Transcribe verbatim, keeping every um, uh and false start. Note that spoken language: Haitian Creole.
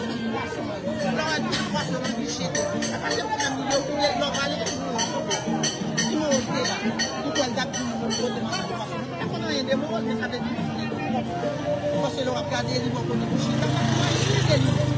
Lè w wè tout pwason nan biche, se pa se pwoblèm li yo koule lè w pale. Si mwen oste la, m kwè l t ap di m kote m ap pwason. Mwen pa konn anyen de mwen, men sa vle di m oste. Paske lè w ap gade li bò kote m chita, m ap gade li.